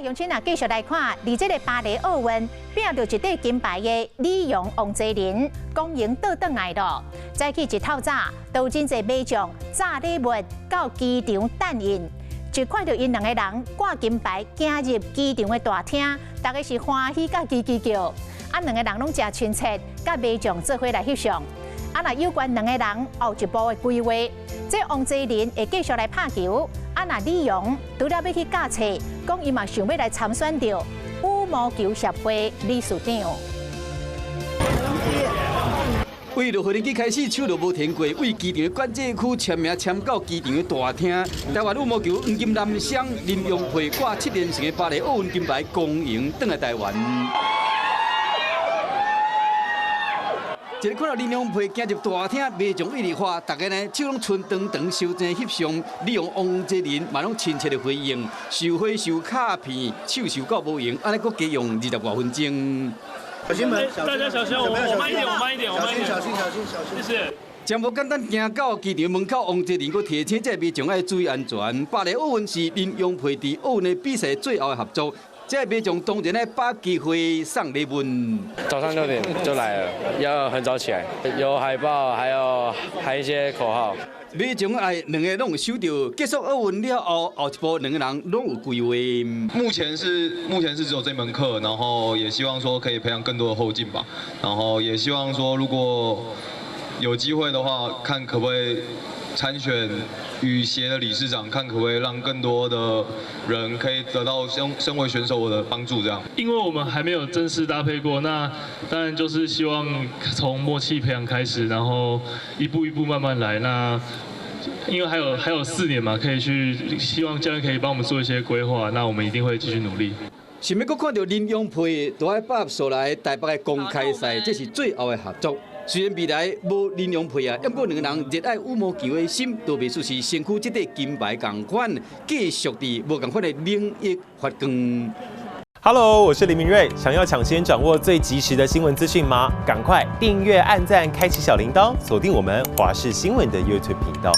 來鄉親啊，繼續來看，佇這个巴黎奧運拼著一塊金牌的李洋、王齊麟，光榮倒轉來囉。早起一透早，都有真濟馬將紮禮物到機場等𪜶。一看著𪜶兩個人掛金牌行入機場的大廳，大家是歡喜佮吱吱叫。啊，兩个人攏誠親切，佮馬將做伙來翕相。啊，若有關兩個人後一步的規劃，這王齊麟會繼續來拍球。啊，若李洋除了欲去教冊，講伊嘛想欲來參選著羽毛球協會理事長。為落飛機開始，手就無停過，為機場的管制區簽名簽到機場的大廳。台灣羽毛球黃金男雙林洋配掛七連勝的巴黎奧運金牌，光榮轉來台灣。一个看著林洋配行入大廳，馬將一直喊，大家呢手攏伸長長，相爭翕相。李洋王齊麟嘛攏親切的回應，收花收卡片，手受夠無閒，按呢閣加用二十外分鐘。小心門，大家小心，我慢一點，我慢一點，我慢一點，小心小心小心，謝謝。真無簡單，行到機場門口，王齊麟閣提醒這個馬將愛注意安全。巴黎奧運是林洋配佇奧運的比賽最後的合作。這個馬將當然愛把握機會送禮物。早上6點就來了，要很早起來，有海報，還有喊一些口號。馬將愛兩个攏有收著，結束奧運了後，後一步兩個人攏有規劃。目前是只有這門課，然後也希望說可以培養更多的後進吧，然後也希望說如果有機會的話，看可不可以參選羽協的理事長，看可不可以讓更多的人可以得到身為選手我的幫助，這樣。因為我們還沒有正式搭配過，那當然就是希望從默契培養開始，然後一步一步慢慢來。那因為還有4年嘛，可以去希望教練可以幫我們做一些規劃，那我們一定會繼續努力。想欲閣看著林洋配，都愛把握紲來台北的公開賽，這是最後的合作。雖然未來無林洋配啊，毋過兩个人熱愛羽毛球的心，都袂輸是身軀這塊金牌仝款，繼續佇無仝款的領域發光。 Hello，我是林明瑞，想要搶先掌握最及時的新聞資訊嗎？趕快訂閱、按讚、開啟小鈴鐺，鎖定我們華視新聞的 YouTube 頻道。